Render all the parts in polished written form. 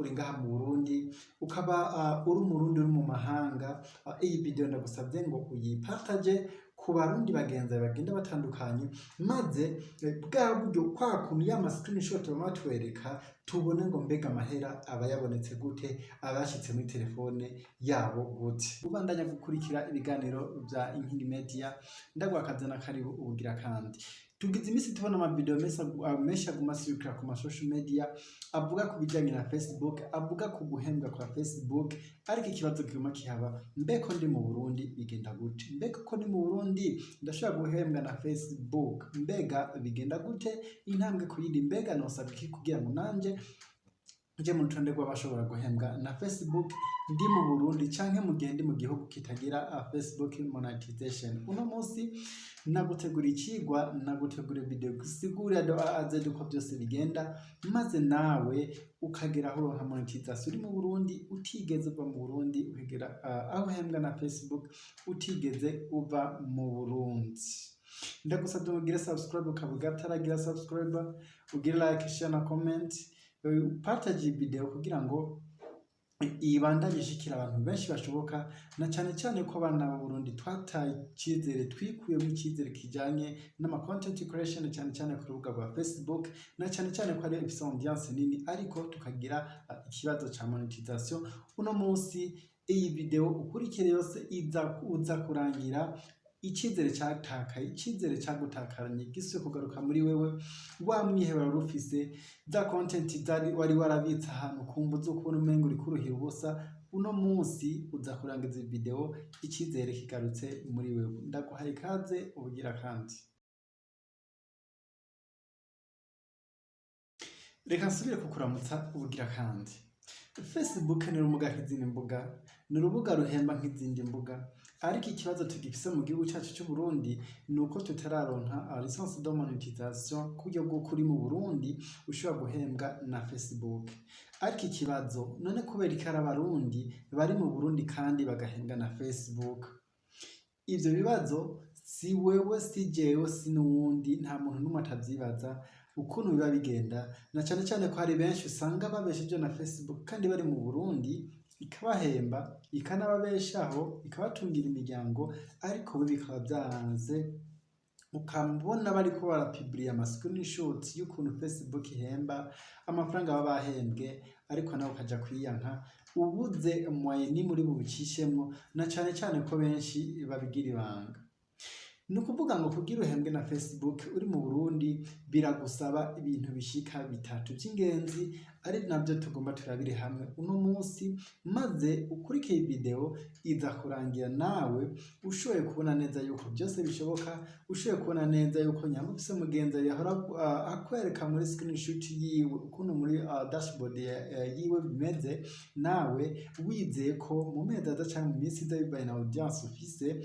Uri ngaha mu Burundi, ukaba uri Umurundi uri mu mahanga, iyi video ndagusabye ngo uyipartage ku Barundi bagenzi bawe bagenda batandukanye, maze bwa buryo kwa kuntu ya ma screenshot bama batwereka, tubone ngo mbega amahera aba yabonetse gute, aba yashitse muri telefone yabo gute. Ubandanya gukurikira ibiganiro vya Inkingi Media, ndaguha akazi na karibu. Ubugira kandi tugize iminsi tubona amavideo menshi aguma asirikira ku ma social media, avuga ku bijyanye na Facebook, avuga ku guhembwa kwa Facebook. Ariko ikibazo kiguma kihaba: mbe ko ndi mu Burundi, bigenda gute? Mbega ko ndi mu Burundi, ndashobora guhembwa na Facebook? Mbega bigenda gute, intambwe ku yindi? Mbega nosabwa iki kugira ngo nanje nje mu rutonde rw'abashobora guhembwa na Facebook ndi mu Burundi, canke mu gihe ndi mu gihugu kitagira Facebook monetization? Uno munsi nagutegura icigwa, nagutegura video gusigurira de A à Z uko byose bigenda, maze nawe ukagera aho uronka monetization uri mu Burundi, utigeze uva mu Burundi, ukagera aho uhembwa na Facebook utigeze uva mu Burundi. Ndagusabye ngo ugire subscribe ukaba utaragira subscribe, ugire like, share na comment, partage iyi video kugira ngo ibandanye ishikira abantu benshi bashoboka, na cyane cyane ko abana b'u Burundi twataye icyizere, twikuyemo icyizere kijanye n'ama content creation, cyane cyane ku rubuga rwa Facebook, na cyane cyane ko ari ifise audience nini, ariko tukagira ikibazo ca monetization. Uno munsi iyi video ukurikire yose, iza uza kurangira icyizere cyatakaye, icyizere cyagutakaranye gisubiye kugaruka muri wewe, wa mwihebero wari ufise, za content zari wari warabitse ahantu kumva uzi umengo uriko uruhira ubusa. Uno munsi uza kurangiza iyi video icyizere kigarutse muri wewe. Ndaguhaye ikaze. Ubugira kandi reka nsubire kukuramutsa. Ubugira kandi Facebook ni urubuga nk'izindi mbuga, ni urubuga ruhemba nk'izindi mbuga, ariko ikibazo tugifise mu gihugu cyacu cy'u Burundi ni uko tutararonka licence de monétisation ku buryo bw'uko uri mu Burundi ushobora guhembwa na Facebook. Ariko ikibazo none, kubera ko ari Abarundi bari mu Burundi kandi bagahembwa na Facebook? Ivyo bibazo si wewe, si jewe, si n'uwundi, nta muntu n'umwe atavyibaza ukuntu biba bigenda, na cane cane ko hari benshi usanga babeshejeho na Facebook kandi bari mu Burundi, ikabahemba, ikanababeshaho, ikabatungira imiryango, ariko bo bikaba vyaranze. Ukabona bariko barapubliya ama screenshot y'ukuntu Facebook ihemba, amafaranga baba bahembwe, ariko nawe ukaja kwiyanka ubuze moyen nimwe uri bubicishemwo, na cane cane ko benshi babigira ibanga. Ni ukuvuga ngo kugira uhembwe na Facebook uri mu Burundi biragusaba ibintu bishika bitatu vy'ingenzi, ari navyo tugomba turabire hamwe uno munsi, maze ukurikiye video iza kurangira nawe ushoboye kubona neza yuko byose bishoboka, ushoboye kubona neza yuko nyamba ufise mugenzi yahora akwereka muri screenshot yiwe ukuntu muri dashboard yiwe bimeze, nawe wizeye ko mu mezi aza canke mu minsi iza, bivanye na audience ufise,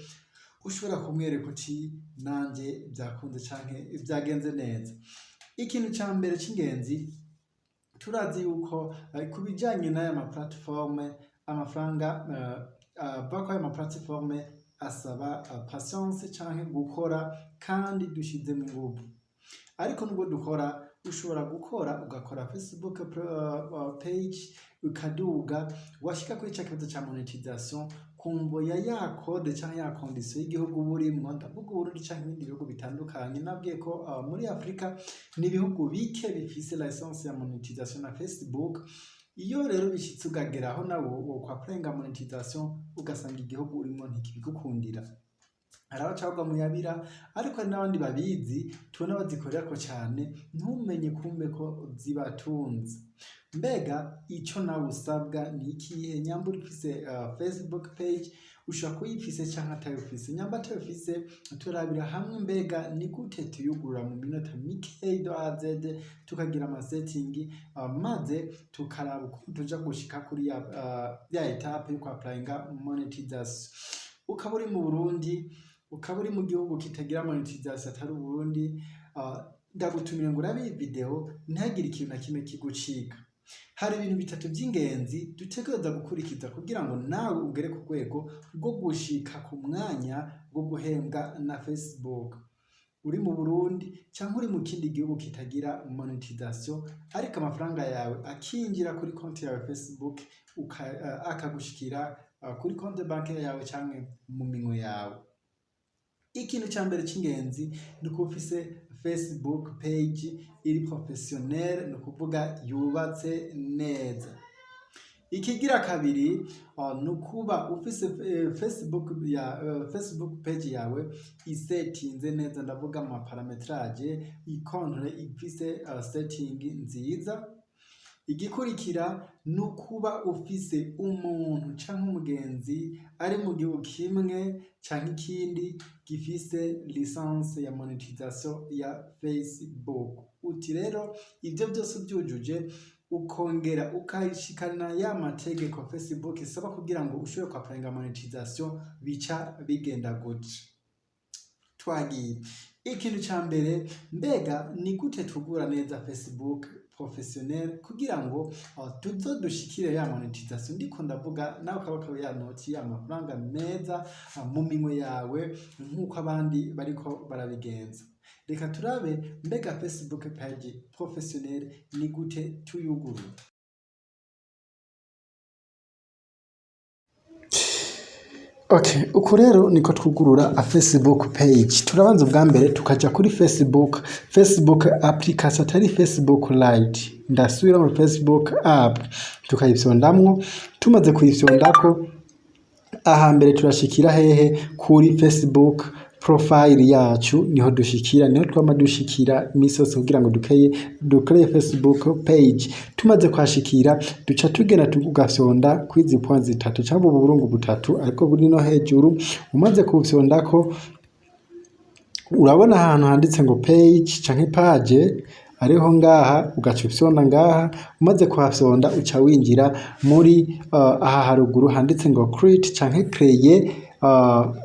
ushobora kumwereka uti nanjye byakunze canke byagenze neza. Ikintu ca mbere c'ingenzi, turazi yuko ku bijanye n'aya ma plateforme, amafaranga ava kuri ayo ma plateforme asaba patience canke gukora kandi dushizemo inguvu. Ariko nubwo dukora, ushobora gukora, ugakora Facebook page ukaduga, washika kuri ca kibazo ca monetization kumvo ya code canke ya condition y'igihugu uba urimwo, ndavuga Uburundi canke ibindi bihugu bitandukanye. Nabwiye ko muri Afrika ni ibihugu bike bifise licence ya monetization na Facebook. Iyo rero bishitse ukagera aho nawe wokwapplyinga monetization, ugasanga igihugu urimwo ntikibigukundira, hari abaca bagwa muyabira. Ariko hari n'abandi babizi tubona bazikorerako cane, ntumenye kumbe ko zibatunze. Mbega ico nawe usabwa ni ikihe? Nyamba ufise Facebook page, ushobora kuyifise canke atayufise. Nyamba atayufise, turabira hamwe mbega ni gute tuyugurura mu minota mikeyi de A à Z, tukagira ama setting, maze tukaraba ukuntu tuja gushika kuri ya étape yo kwapplyinga monetization. Ukaba uri mu Burundi, ukaba uri mu gihugu kitagira monetization atari Uburundi, ndagutumira ngo urabe iyi video, ntihagire ikintu na kimwe kigucika. Hari ibintu bitatu vy'ingenzi dutegereza gukurikiza kugira ngo nawe ugere ku rwego rwo gushika ku mwanya wo guhembwa na Facebook. Uri mu Burundi canke uri mu kindi gihugu kitagira monetization, ariko amafaranga yawe akinjira kuri konti yawe Facebook, akagushikira kuri konti banki yawe canke mu minwe yawe. Ikintu ca mbere c'ingenzi ni ukuba ufise Facebook page iri professionnel, ni ukuvuga yubatse neza. Ikigira kabiri ni ukuba ufise Facebook page yawe isetinze neza, ndavuga mu paramétrage, ikonte ifise setting nziza. Igikurikira ni ukuba ufise umuntu canke umugenzi ari mu gihugu kimwe canke ikindi gifise licence ya monetisation ya Facebook. Uti rero ivyo vyose uvyujuje, ukongera ukayishikana ya mategeko Facebook isaba kugira ngo ushobore kwapplyinga monetization, bica bigenda gute? Twagiye. Ikintu ca mbere, mbega ni gute tugura neza Facebook professionnel kugira ngo tuzodushikire ya monetization ndiko ndavuga, nawe ukaba kaba ya noti, ya mafaranga meza mu minwe yawe nk'uko abandi bariko barabigenza? Reka turabe, mbega Facebook page professionnel ni gute tuyugurura? Okay, uku rero niko twugurura a Facebook page. Turabanza ubwa mbere tukaja kuri Facebook application, atari Facebook Lite. Ndasubira mu Facebook app, tukayifyondamwo. Tumaze kuyifyondako, aha mbere turashikira hehe? Kuri Facebook profile yacu niho dushikira, niho twama dushikira imisi yose kugira ngo dukreye Facebook page. Tumaze kuhashikira, duca tugenda tugafyonda kwizi points zitatu cyangwa uburungu butatu ariko buri no hejuru. Umaze kubufyondako, urabona ahantu handitse ngo page canke page, ariho ngaha ugaca ufyonda ngaha. Umaze kuhafyonda, uca winjira muri aha haruguru handitse ngo create canke créer,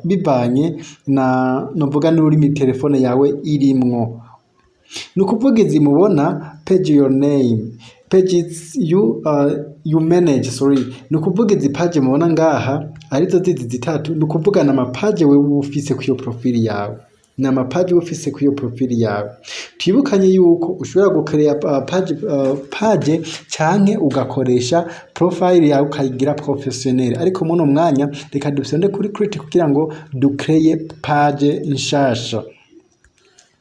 bivanye na novuga n'ururimi telefone yawe irimwo. Ni ukuvuga izi mubona, page your name, pages you manage, sorry, ni ukuvuga izi page mubona ngaha arizo zizi zitatu, ni ukuvuga ni amapage wewe uba ufise kuri iyo profile yawe, ni amapaji uba ufise kuri iyo profile yawe. Twibukanye yuko ushobora gukereya page canke ugakoresha profile yawe ukayigira professionnel, ariko muno mwanya reka dufyonde kuri create kugira ngo dukreye page nshasha.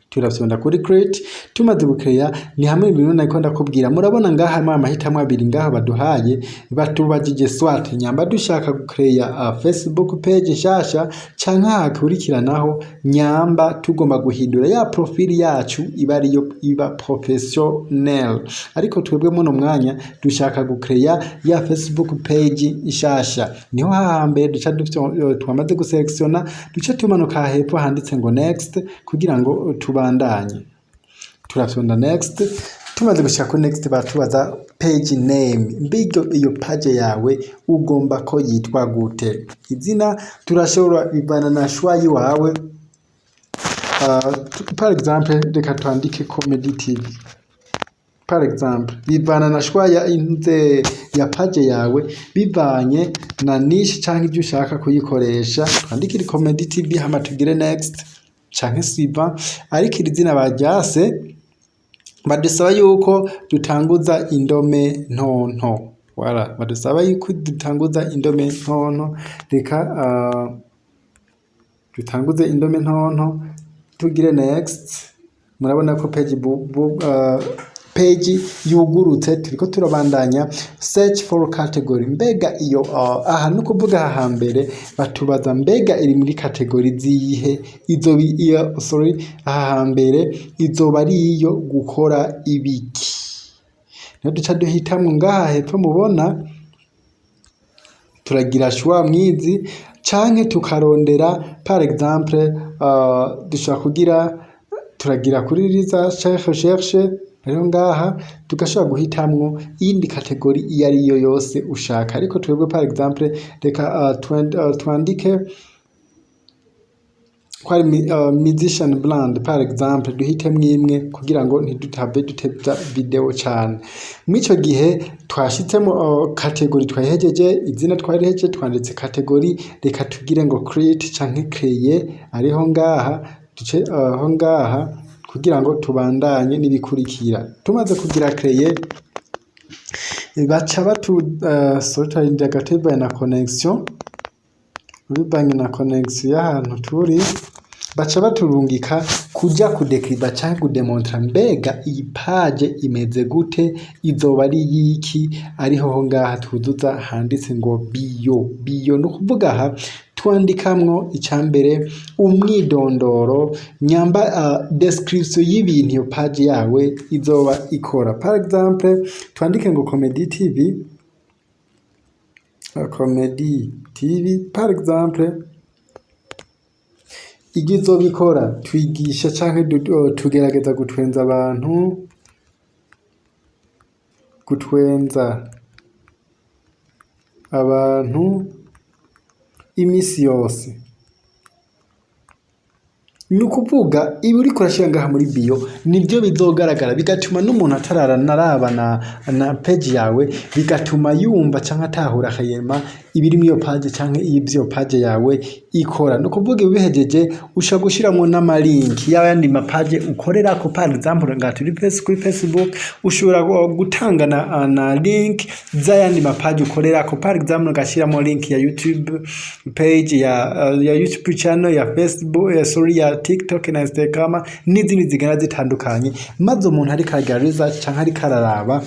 Turafyonda kuri create. Tumaze gukeya, ni hamwe ibintu nariko ndakubwira. Murabona ngaha harimo amahitamo abiri ngaha baduhaye. Batubajije soit nyamba dushaka gukeya Facebook page nshasha, canke hakurikiranaho nyamba tugomba guhindura ya profile yacu iba ariyo iba professionnel. Ariko twebwe muno mwanya dushaka gukeya ya Facebook page nshasha. Niho hahambere duca twamaze guselektiona, duca tumanuka hepfo handitse ngo next kugira ngo tubandanye. Turafyonda next. Tumaze gushika kuri next, baratubaza page name. Mbega iyo page yawe ugomba ko yitwa gute? Izina turashobora bivana na choix yiwawe. Par exemple, reka twandike Comedy TV par exemple. Bivana na choix ya inze ya page yawe, bivanye na niche canke ibyo ushaka kuyikoresha. Twandikire Comedy TV, hama tugire next canke suivant. Ariko iri zina baryase, badusaba yuko dutanguza indome ntonto. Voilà, badusaba yuko dutanguza indome ntonto. Reka dutanguze indome ntonto, tugire next. Murabona ko page yugurutse. Turiko turabandanya. Search for category. Mbega iyo aha ni ukuvuga aha hambere batubaza mbega iri muri category ziyihe? Izo iyo, sorry, aha hambere izoba ari iyo gukora ibiki? Niho duca duhitamwo ngaha hepfo mubona, turagira choix mwizi canke tukarondera. Par exemple, dushobora kugira, turagira kuri riza recherche rero ngaha, tugashobora guhitamwo iyindi catégorie iyo ari yo yose ushaka. Ariko twebwe, par exemple, reka twandike ko ari musician brand, par exemple. Duhitemwo imwe kugira ngo ntidutave dutevya video cane. Mw'ico gihe twashitsemo catégorie, twayihejeje, izina twarihejeje, twanditse catégorie. Reka tugire ngo create canke créer, ariho ngaha. Duce aho ngaha kugira ngo tubandanye n'ibikurikira. Tumaze kugira créer, baca batu sorry, turarindira gato bivanye na connexion y'ahantu turi. Baca baturungika kuja kudekriva canke kudemontra mbega iyi page imeze gute, izoba ari iyiki. Ariho ho ngaha twuzuza handitse ngo bio. Bio ni ukuvuga aha twandikamwo icambere umwidondoro nyamba description y'ibintu iyo page yawe izoba ikora. Par exemple, twandike ngo Comedy TV. Comedy TV, par exemple, ivyo izobikora: twigisha canke tugerageza gutwenza abantu, gutwenza abantu imisi yose. Ni ukuvuga ibi uriko urashira ngaha muri bio nivyo bizogaragara, bigatuma n'umuntu atararaba na page yawe, bigatuma yumva canke atahura akayema ibiri muri iyo page canke ivyo iyo page yawe ikora. Ni ukuvuga ibi bihejeje, ushobora gushiramwo n'amalinki y'ayandi ma page ukorerako. Par exemple, ngaha turi kuri Facebook, ushobora gutanga na link z'ayandi ma page ukorerako. Par exemple, ugashiramwo link ya YouTube page, ya YouTube channel, ya Facebook, sorry, ya TikTok na Instagram n'izindi zigenda zitandukanye, maze umuntu ariko aragira research canke ariko araraba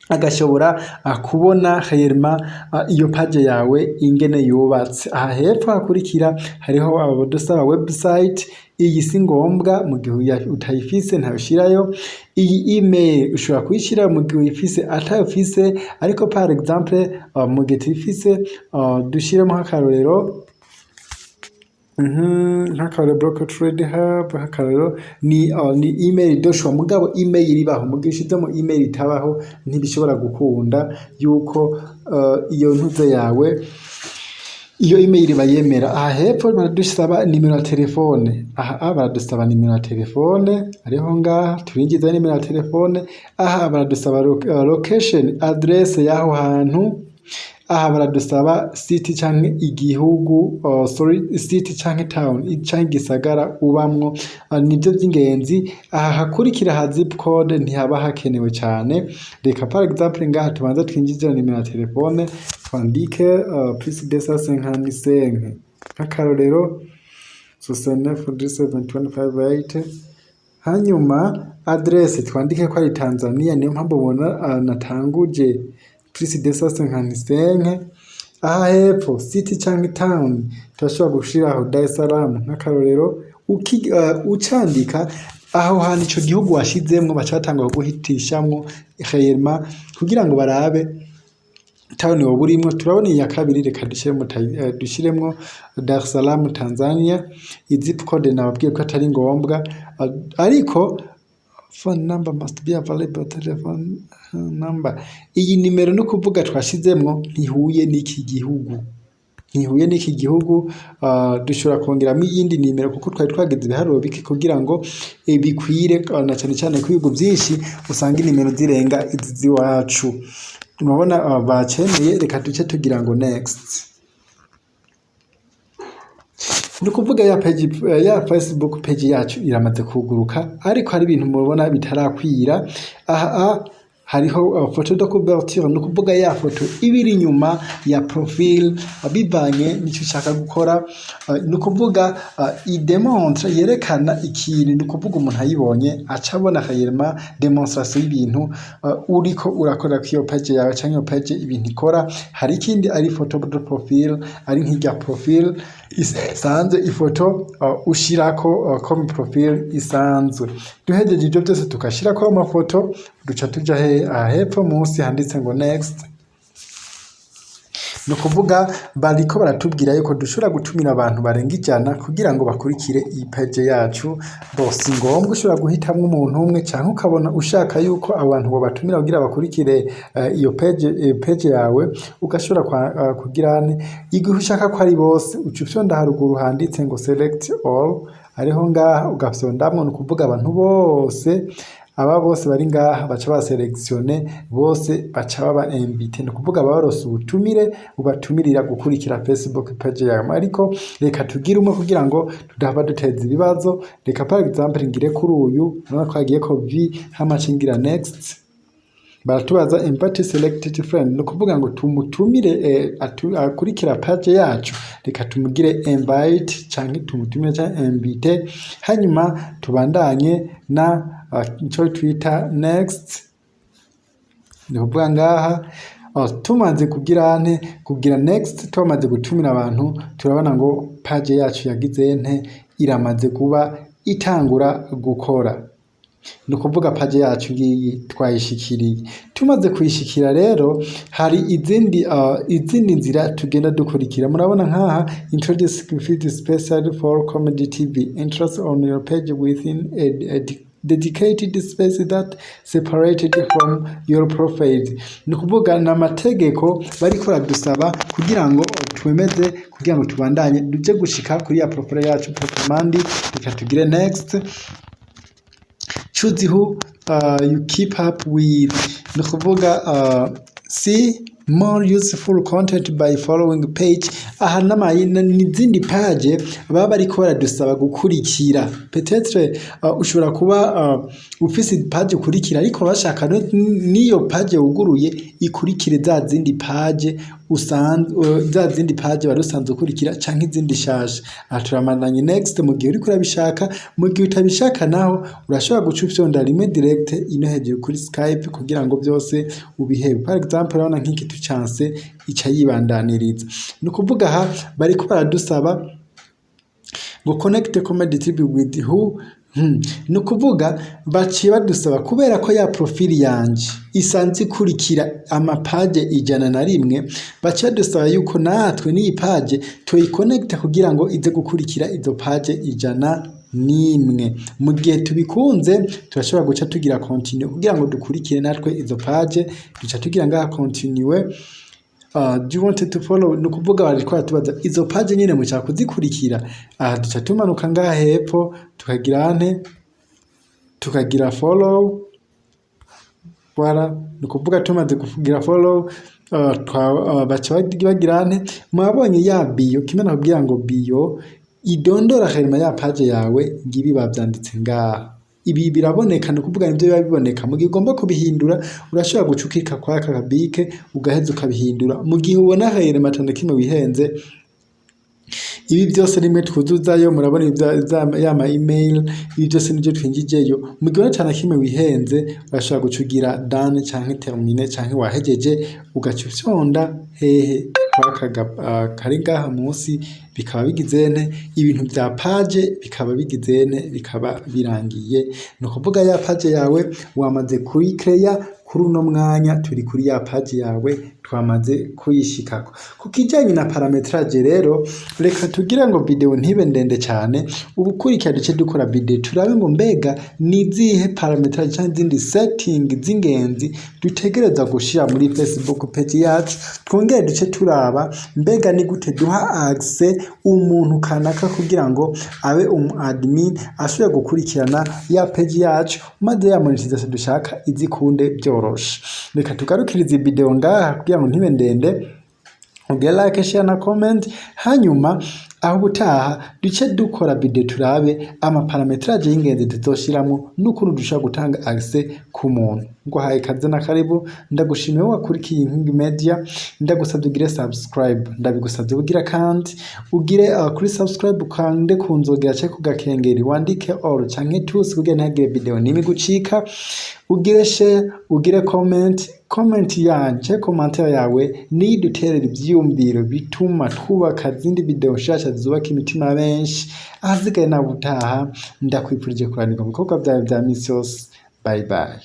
agashobora kubona réellement iyo page yawe ingene yubatse. Aha hepfo hakurikira hariho abadusaba website. Iyi si ngombwa, mu gihe utayifise ntawushirayo. Iyi email ushobora kuyishira mu gihe uyifise, atayifise. Ariko par exemple, mu gihe tuyifise, dushiremo nk'akarorero Block Trade Hub, nk'akarorero ni email doshwa. Mugabo email ibaho, mu gihe ushizemo email itabaho ntibishobora gukunda yuko iyo ntuze yawe, iyo email bayemera. Aha hepfo baradusaba nimero ya telefone. Aha baradusaba nimero ya telefone, ariho ngaha turinjiza nimero ya telefone. Aha baradusaba location, address y'aho hantu. Aha baradusaba city canke igihugu, sorry, city canke town canke igisagara ubamwo. Nivyo vy'ingenzi. Aha hakurikira ha zip code ntihaba hakenewe cane. Reka par exemple ngaha tubanze twinjize nimero ya telefone, twandike plus 255, nk'akarorero 69 37 25 8. Hanyuma adresse twandike ko ari Tanzania, niyo mpamvu ubona natanguje plus 255. Aha hepfo city canke town turashobora gushiraho Dar es Salaam, nk'akarorero. Ucandika aho hantu ico gihugu washizemwo, baca batangura kuguhitishamwo réellement kugira ngo barabe town woba urimwo. Turabona iya kabiri, reka dushiremwo Dar es Salaam, Tanzania. Zip code nababwiye ko atari ngombwa, ariko phone number must be available, telephone number. Iyi nimero no kuvuga twashizemwo ntihuye n'iki gihugu, ntihuye n'iki gihugu. Dushobora kongeramo iyindi nimero kuko twari twagize ibiharuro bike kugira ngo bikwire, na cane cane ko ibihugu vyinshi usanga inimero zirenga izi z'iwacu. Murabona bacemeye, reka duce tugira ngo next. Ni ukuvuga ya page, ya Facebook page yacu iramaze kuguruka, ariko hari ibintu mubona bitarakwira. Aha hariho photo de couverture, ni ukuvuga ya foto iba iri inyuma ya profil, bivanye n'icyo ushaka gukora. Ni ukuvuga idemontre, yerekana ikintu. Ni ukuvuga umuntu ayibonye aca abona réellement démonstration y'ibintu uriko urakorera kuri iyo page yawe canke iyo page ibintu ikora. Hari ikindi ari photo de profil, ari nk'irya profil isanzwe, ifoto ushirako comme profil isanzwe. Duhejeje ivyo byose, tugashirako amafoto, duca tuja he? Aha hepfo munsi handitse ngo next. Ni ukuvuga bariko baratubwira yuko dushobora gutumira abantu barenga 100 kugira ngo bakurikire iyi page yacu. Bo si ngombwa, ushobora guhitamwo umuntu umwe canke ukabona ushaka yuko abantu bobatumira kugira bakurikire iyo page yawe, ugashobora kugira igihe ushaka ko ari bose, uca ufyonda haruguru handitse ngo select all, ariho ngaha ugafyondamwo. Ni ukuvuga abantu bose. Aba bose bari ngaha baca ba sélectionné, bose baca baba invité, ni ukuvuga baba baronse ubutumire bubatumirira gukurikira Facebook page yawe. Ariko reka tugire umwe kugira ngo tudahava duteza ibibazo. Reka par exemple ngire kuri uyu, urabona ko hagiyeko V, hama nce ngira next. Baratubaza invite selected friend, ni ukuvuga ngo tumutumire akurikira page yacu. Reka tumugire invite canke tumutumire canke invite, hanyuma tubandanye na ico twita next. Ni ukuvuga ngaha tumaze kugira nte, kugira next, tumaze gutumira abantu, turabona ngo page yacu yagize nte, iramaze kuba itangura gukora. Ni ukuvuga page yacu ngiyi twayishikiriye. Tumaze kuyishikira rero, hari izindi nzira tugenda dukurikira. Murabona nkaha introduce feed special for Comedy TV interest on your page within a dedicated space that separated from your profile. Ni ukuvuga ni amategeko bariko baradusaba kugira ngo twemeze, kugira ngo tubandanye duje gushika kuri ya profile yacu proprement. Reka tugire next. Choose who you keep up with, ni ukuvuga see more useful content by following page. Aha n'izindi page baba bariko baradusaba gukurikira. Peut-être ushobora kuba ufise page ukurikira, ariko bashaka n'iyo page wuguruye ikurikire za zindi page usanzwe, za zindi page wari usanzwe ukurikira canke izindi shasha. Aha turamananye next mu gihe uriko urabishaka. Mu gihe utabishaka naho, urashobora guca ufyonda rimwe direct ino hejuru kuri skip kugira ngo byose ubihebe. Par exemple, urabona nk'iki tucanse ica yibandaniriza. Ni ukuvuga aha bariko baradusaba ngo connect Comedy TV with who. Ni ukuvuga baciye badusaba, kubera ko ya profile yanje isanzwe ikurikira amapage 101, baciye badusaba yuko natwe n'iyi page tuyikonekita kugira ngo ize gukurikira izo page 101. Mu gihe tubikunze, turashobora guca tugira continue kugira ngo dukurikire natwe izo page. Duca tugira ngaha continue. Do you want to follow, ni ukuvuga bariko baratubaza izo page nyene mushaka kuzikurikira. Aha duca tumanuka ngaha hepfo, tukagira nte, tukagira follow. Voilà, ni ukuvuga tumaze kugira follow, baca bagira nte, mwabonye ya bio kimwe nakubwira ngo bio idondora harima ya page yawe, ngibi bavyanditse ngaha. Ibi biraboneka, ni ukuvuga nivyo biba biboneka. Mu gihe ugomba kubihindura, urashobora guca ukika kwa aka kabike, ugaheza ukabihindura mu gihe ubona harima atana kimwe wihenze. Ibi byose rimwe twuzuzayo, murabona ya ma email, ibi byose nivyo twinjijeyo. Mu gihe ubona atana kimwe wihenze, urashobora guca ugira done canke terminer canke wahejeje, ugaca ufyonda hehe, kwaka kari ngaha munsi, bikaba bigize nte, ibintu vya page bikaba bigize nte, bikaba birangiye. Ni ukuvuga ya page yawe wamaze kuyikeya. Kuri uno mwanya turi kuri ya page yawe, twamaze kuyishikako. Ku kijanye na paramétrage rero, reka tugira ngo video ntibe ndende cyane, ubukurikira duce dukora video turabe ngo mbega ni izihe paramétrage cyangwa izindi setting z'ingenzi dutegereza gushira muri Facebook page yacu. Twongere duce turaba mbega ni gute duha access umuntu kanaka kugira ngo abe umu admin, ashobore gukurikirana ya page yacu, maze ya monetization dushaka izikunde byoroshe. Reka tugarukirize video ngaha kugira ngo ntibe ndende. Ugire like, share na comment, hanyuma aho ubutaha duce dukora video turabe ama paramétrage y'ingenzi tuzoshiramwo n'ukuntu dushobora gutanga access ku muntu. Nguhaye ikaze na karibu, ndagushimiye wowe wakurikiye Inkingi Media. Ndagusabye ugire subscribe, ndabigusabye ugira kandi ugire kuri subscribe, ukande ku nzogera canke ku gakengeri, wandike all canke tous kugira ntihagire video n'imwe igucika. Ugire share, ugire comment. Comment yanje, commentaire yawe niyo iduterera ivyiyumviro bituma twubaka izindi video nshasha zubaka imitima ya benshi. Ahasigaye nawe utaha, ndakwifurije kuranirwa mu bikorwa vyawe vya misi yose. Bye bye.